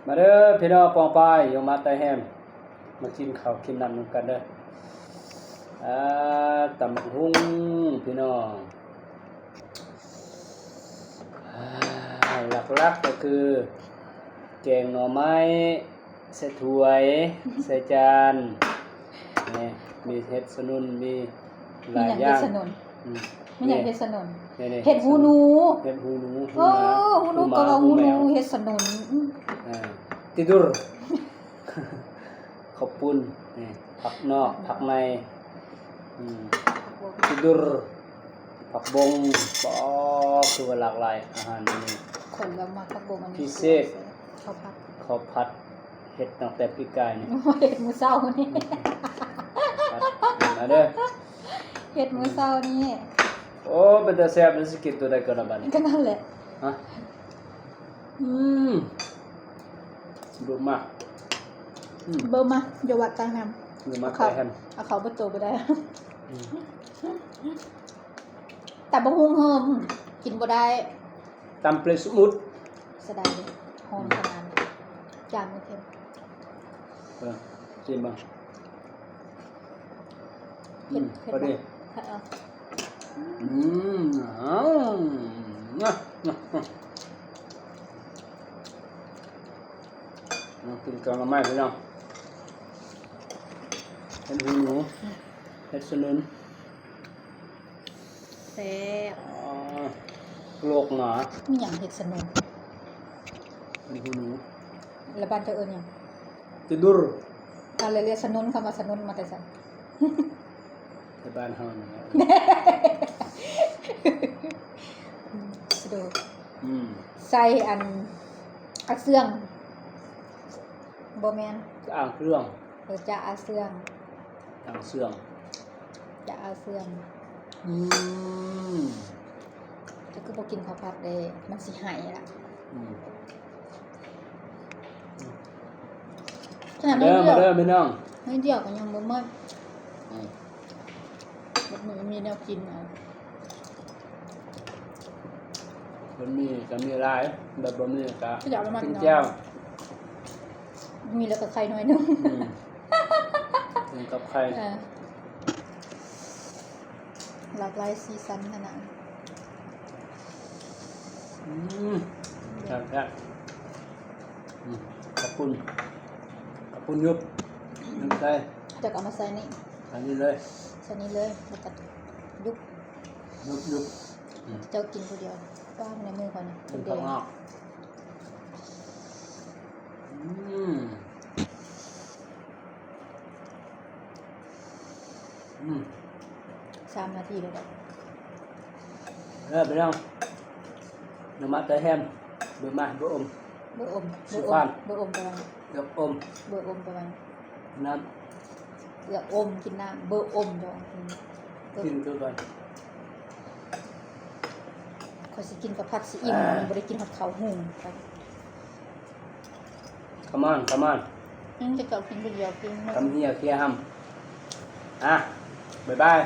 ມາເດີພີ່ນ້ອງປ້ອງປາຍ ຢູ່ມາແຕ່ແຮມ ມາກິນເຂົ້າກິນນ້ຳນຳກັນເດີ. ອ່າ ຕຳບັກຫຸ່ງພີ່ນ້ອງ ອ່າ ຫຼັກໆກໍຄືແກງໜໍ່ໄມ້ ໃສ່ຖ້ວຍ ໃສ່ຈານ ນີ້ ມີເຫັດສະໜຸ່ນ ມີຫຼາຍຢ່າງ. ມີຫຍັງເຫັດສະໜຸ່ນ? ອືມ ມີຫຍັງເຫັດສະໜຸ່ນ? ນີ້ໆ ເຫັດຫູໜູ ເຫັດຫູໜູ ເອີ ຫູໜູກໍວ່າຫູໜູ ຫູແມວ ເຫັດສະໜຸ່ນ ອືມ ອ່າ ຕິດຸລ ເຂົ້າປຸ້ນ ນີ້ ຜັກນອກ ຜັກໃນ ອືມ ຕິດຸລ ຜັກບົງ ປາ ຄືວ່າຫຼາກຫຼາຍອາຫານມື້ນີ້. ຂ້ອຍລະມັກຜັກບົງອັນນີ້ ພິເສດ ເຂົ້າຜັດ ເຂົ້າຜັດ ເຮັດຕັ້ງແຕ່ປີກາຍນີ້ ເຮັດມື້ເຊົ້ານີ້ ມາເດີ ເຮັດມື້ເຊົ້ານີ້. ໂອ້ ເປັນຕາແຊບເລີຍ ຊິກິນຕົວໃດກ່ອນລະບັດນີ້? ກໍນັ້ນແຫຼະ ຮະ ອືມ ເບິ່ງມາ ອືມ ເບິ່ງມາ ຢ່າວ່າຕາງນຳ ເບິ່ງມາ ເອົາເຂົ້າ ແຕ່ແຮມ ເອົາເຂົ້າເບິດໂຕບໍ່ໄດ້ ອືມ. ຕຳບັກຫຸ່ງເຮີມ ກິນບໍ່ໄດ້ ຕຳເປຣຍສະມຸດ ສະດາຍເດ ຮ້ອນຂະໜາດ ຈານມັນເຄັມ ເອີ ຊີມເບິ່ງ ເຜັດ ອືມ ເຜັດ ພໍດີ ເອີ ອືມ ມາກິນແກງໜໍ່ໄມ້ພີ່ນ້ອງ ເຫັດຫູໜູ ເຫັດສະໜຸ່ນ. ແຊບ ໂລກໜາ ມີຫຍັງເຫັດສະໜຸ່ນ? ເຫັດຫູໜູ ແລ້ວບ້ານເຈົ້າເອີ້ນຫຍັງ? ຈະດຸລ ອ່າ ແລ້ວສະໜຸ່ນ ຄຳວ່າສະໜຸ່ນມາແຕ່ໃສ? ແຖວບ້ານເຮົານີ້ແຫຼະ ສະດຸລ ອືມ ໃສ່ອັນ ອາເຊື່ອງ ບໍ່ແມ່ນ ຈະອາເຊື່ອງ ເອີ ຈະອາເຊື່ອງ ອາເຊື່ອງ ຈະອາເຊື່ອງ ອືມ ຈະຄືບໍ່ກິນເຂົ້າຜັດເດ້ ມັນຊິໄຫ້ລະ ອືມ ຂະໜາດ ມາເດີ ມາເດີພີ່ນ້ອງ ໜ້ອຍດຽວກໍຍັງບໍ່ໝົດ ອືມ ແບບນີ້ມີແນວກິນເອົາ ເພິ່ນມີກໍມີຫຼາຍ ແບບບໍ່ມີກໍກິນແຈ່ວ ມີແລ້ວກໍໄຂ່ໜ້ອຍໜຶ່ງ ອືມ ກິນກັບໄຂ່ ເອີ ຫຼາກຫຼາຍສີສັນຂະໜາດ ອືມ ແຊບໆ ອືມ ຂອບຄຸນ ຂອບຄຸນ ຍຸບ ຍຸບໃສ່ ເຈົ້າກໍເອົາມາໃສ່ນີ້ ໃສ່ນີ້ເລີຍ ໃສ່ນີ້ເລີຍ ແລ້ວກໍ ຍຸບ ຍຸບໆ ອືມ ເຈົ້າກິນຜູ້ດຽວ ວາງໃນມືຂ້ອຍນີ້ ເປັນແດງ ອືມ ອືມ ສາມນາທີແລ້ວ ເດີພີ່ນ້ອງ ນ້ຳມັນແຕ່ແຮມ ເບີມາ ເບີອົມ ເບີອົມ ເບີອົມ ເບີອົມ ເບີອົມ ເບີອົມ ເບີອົມ ເບີອົມ ກິນນ້ຳ ກິນນ້ຳ ເບີອົມ ກິນຄືກັນ ຂ້ອຍຊິກິນກັບຜັກຊິອີ່ມ ບໍ່ໄດ້ກິນຮອດເຂົ້າຫຸ່ງ. Come on, come on. ຍັງຈະເຈົ້າກິນຜູ້ດຽວ ກິນ ຄຳເຮຍເຄຍຫຳ ອ່ະ ບາຍບາຍ.